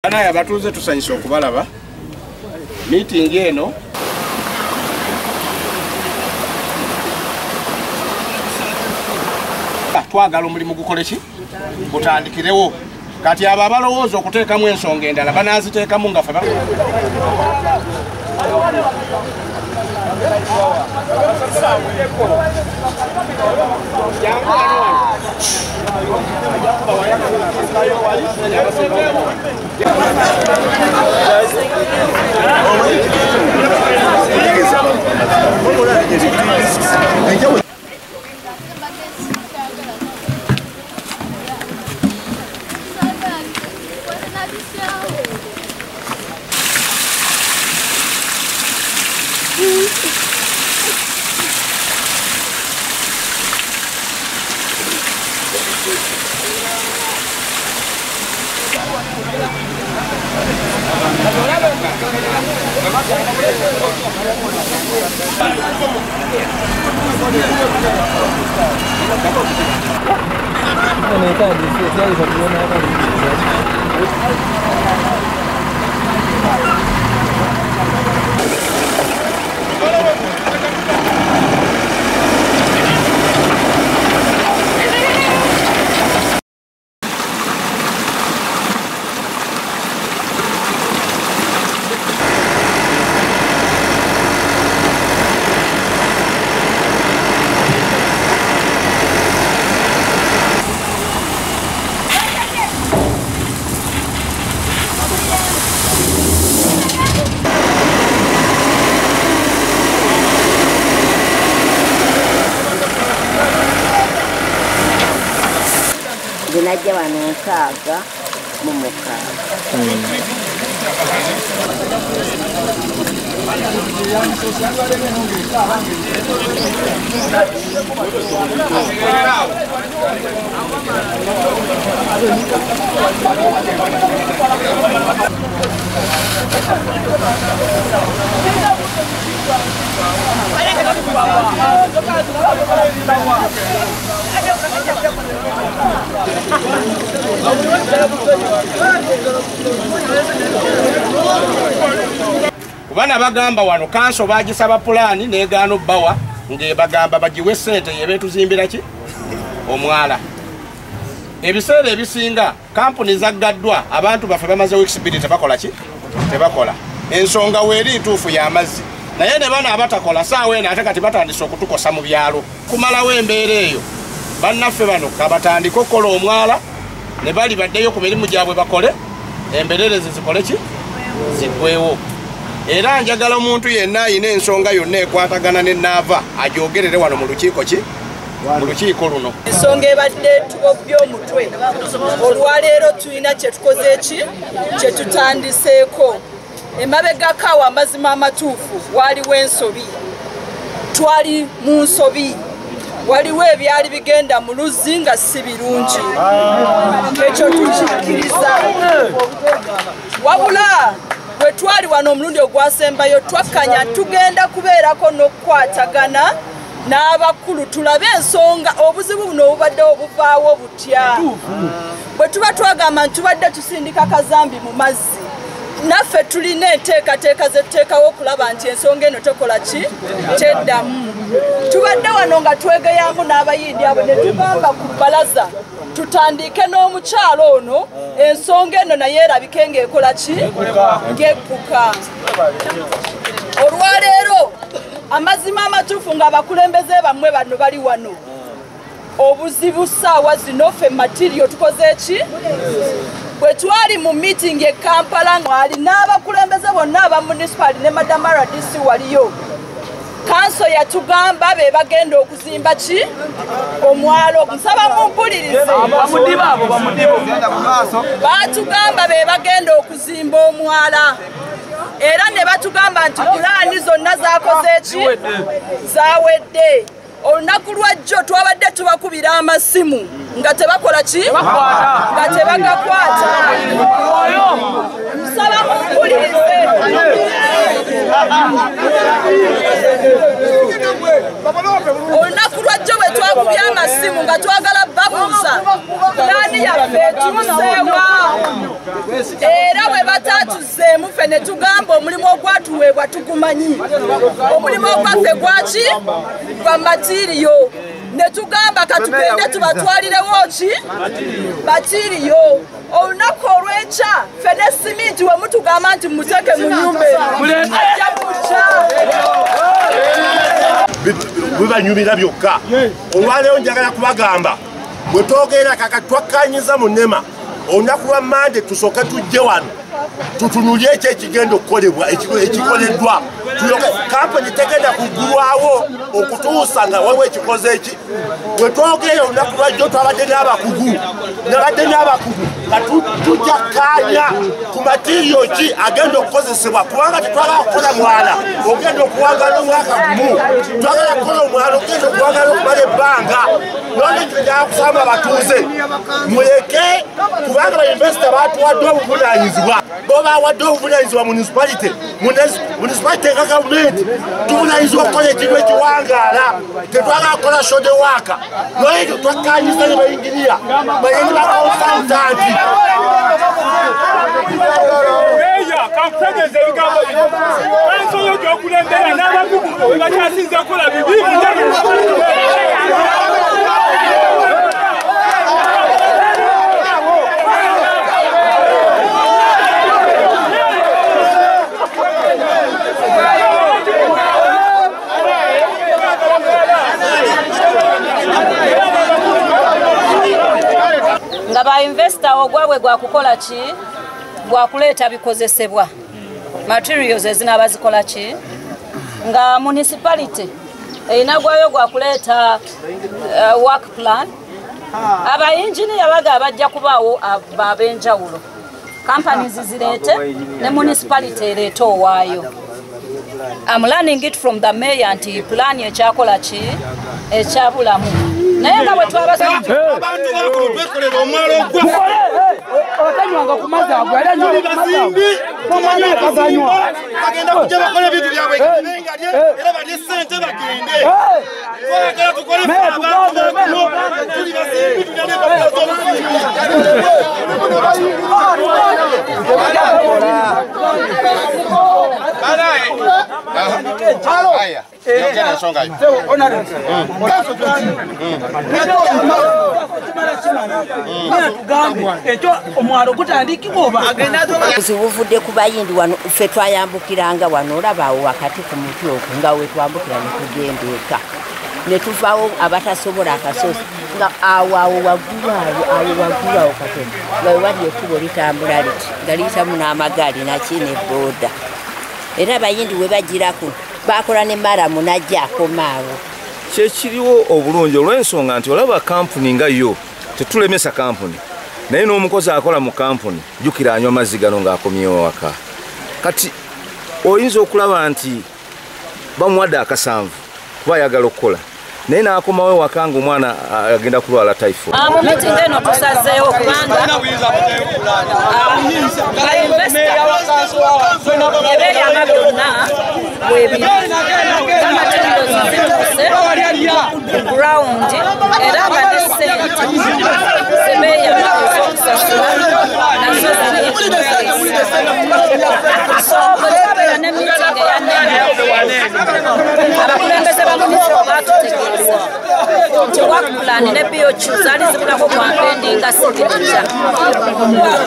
Banaye abatuuze tusanyuse okubalaba. Meeting eno twagala omulimu gukole ki? Gutandikirewo. Kati abo abalowooza okuteekamu ensonga endala banaaziteekamu nga ffe Najja wano 6 mu 6. Kubana bagamba wano kanso bagisaba pulani negaano bbawa ng'ebagamba bagiwe ssente yebeetuzimbira ki omwala. Ebiseera ebisinga kampuni zaggaddwa abantu baffe bamaze weeks 2 tebakola ki tebakola. Ensonga weeri ntuufu y'amazzi naye ne bano abatakola saawa eno ate kati batandise okutukosa mu byalo kumalawo embeera eyo. Bannaffe bano kabatandike okukola omwala ne bali baddeyo ku mirimu gyabwe bakole embererezi zikole ki ziggwewo. Era njagala omuntu yenna ayina ensonga yonna ekwatagana ne Naava agyogerere wano mu lukiiko ki mu lukiiko luno. Ensonga ebadde tubobbye omutwe olwaleero tulina kye tukoze ki kye tutandiseeko. Emabegako awo amazima amatuufu waaliwo ensobi, twali mu nsobi, waliwo ebyali bigenda mu luzzi nga si birungi, ekyo tukikkiriza. Wabula bwe twali wano omulundi ogwasembayo twakkanya tugenda kubeerako n'okukwatagana n'abakulu tulabe ensonga obuzibu buno obubaddewo buvaawo butya. Bwe tuba twagamba nti tubadde tusindika kazambi mu mazzi, naffe tulina enteekateeka ze tuteekawo okulaba nti ensonga eno tekola ki teddamu. Tubadde wano nga twegeyamu n'abayindi abo ne tugamba ku bbalaza tutandike n'omukyalo ono ensonga eno naye erabike ng'ekola ki ng'ekkuka. Olwaleero amazima amatuufu ng'abakulembeze bammwe bano bali wano, obuzibu ssaawa zino ffe material tukoze ki? Bwe twali mu meeting e Kampala ali n'abakulembeze bonna aba municipal ne Madam RDC waliyo, kanso yatugamba be bagenda okuzimba ki omwalo. Nsaba mumpulirize, batugamba be bagenda okuzimba omwala era ne batugamba nti pulaani zonna zakoze ki zawedde. Olunaku lwajjo twabadde tubakubira amasimu nga tebakola ki nga tebagakwata. Nsaba mumpulirize. Olunaku lwajjo bwe twakubye amasimu nga twagala babuuza pulaani yaffe etuuseewa. Era bwe batatuzeemu ffe ne tugamba omulimu ogwatuweebwa tugumanyi. Omulimu ogwaffe gwaki? Gwa matiriyo. Ne tugamba katugende tubatwalirewo ki? Matiriyo. Olunaku olw'enkya ffe ne siminti we mutugamba nti muteeke mu nnyumba eno ajja kujja. Bibanyumira byokka. Olwaleero njagala kubagamba bwe twogera kaka twakkanyiza mu NEMA olunaku lwa Mande tusooke tujje wano tutunulye ekyo ekigenda okukolebwa ekikoleddwa. Kampuni tegenda kuggulwawo okutuusa nga waliwo ekikoze eki. Bwe twogera olunaku lwajjo twabadde n'abakugu nga tujja kkaanya ku matiriyo ki agenda okukozesebwa, kubanga tetwagala kukola mwala ogenda okuwangala omwaka gumu, twagala kukola omwala ogenda okuwangala okumala ebbanga. Nolwekyo njagala kusaba abatuuze muleke, kubanga bainvesita batuwadde obuvunaanyizibwa, bo bawadde obuvunaanyizibwa municipality nga gavumenti tuvunaanyizibwa okukola ekintu ekiwangaala. Tetwagala kukola shode waaka. Nolwekyo twakkaanyiza ne bayinginiya bayingi ba consultant. Meya kankutegeeza ebigambo bino. Kanso yo gy'okulembera n'abakugu bwe bakyasinze kukola bibi. Nga ba investor ogwabwe gwa kukola ki? Gwa kuleeta bikozesebwa materials ezinaaba zikola ki? Nga municipality erina gwayo gwa kuleeta work plan. Aba engineer baga bajja kubaawo ab'enjawulo, companies zireete ne municipality ereete owaayo. I'm learning it from the mayor nti plan ekyakola ki? Ekyabulamu. Naye nga bwe twabaza abantu bakulu twekolera omwalo ogwa otanywanga ku mazzi ago era bagenda kujja bakola ebintu byabwe nga era balye ssente bagende. Twagala tukole abantu bakuno tuli bazimbi tulina empapula z'obuzimbi. Buvudde ku Bayindi wano ffe twayambukiranga wano olaba awo wakati ku muti ogwo nga we twambukira ne tugenda eka ne tuvaawo abatasobola akasozi nga awo awo waggulu awo awo waggulu awo katono nga we wali ekkubo litambula liti nga liyitamu n'amagaali naki ne booda. Era Abayindi we bagirako bakola ne maramu n'ajja akoma awo. Kyekiriwo obulungi olw'ensonga nti olaba kampuni nga yo tetulemesa kampuni, naye n'omukozi akola mu kampuni jjukira anywa amazzi gano ng'akomyewo waka. Kati oyinza okulaba nti bamuwadde akasanvu kuba ayagala okukola, naye n'akomawo ewaka ng'omwana agenda kulwala typhoid. Mu meeting eno tusazeewo kubanga ba investor ebeeyama byonna weebiri materials zituuse ku ground era nga ne ssente zebeeyama ez'okusasula nazo ziri. So bwe twabeera ne meeting eya NEMA, abakulembeze ba municipal baatutegeeza nti work plan ne BOQ zaali zibulako kwa pending signature,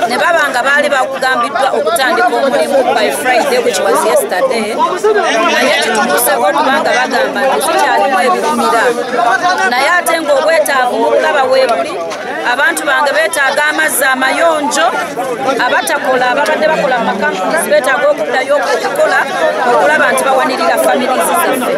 ne baba nga baali bakugambiddwa okutandika omulimu by Friday which was yesterday, naye kitutuuseko kubanga bagamba nti zikyalimu ebirumira, naye ate ng'obwetaavu mu kulaba weebuli abantu bange beetaaga amazzi amayonjo, abatakola ababadde bakola mu makampuni beetaaga okuddayo okukola okulaba nti bawanirira families zaffe.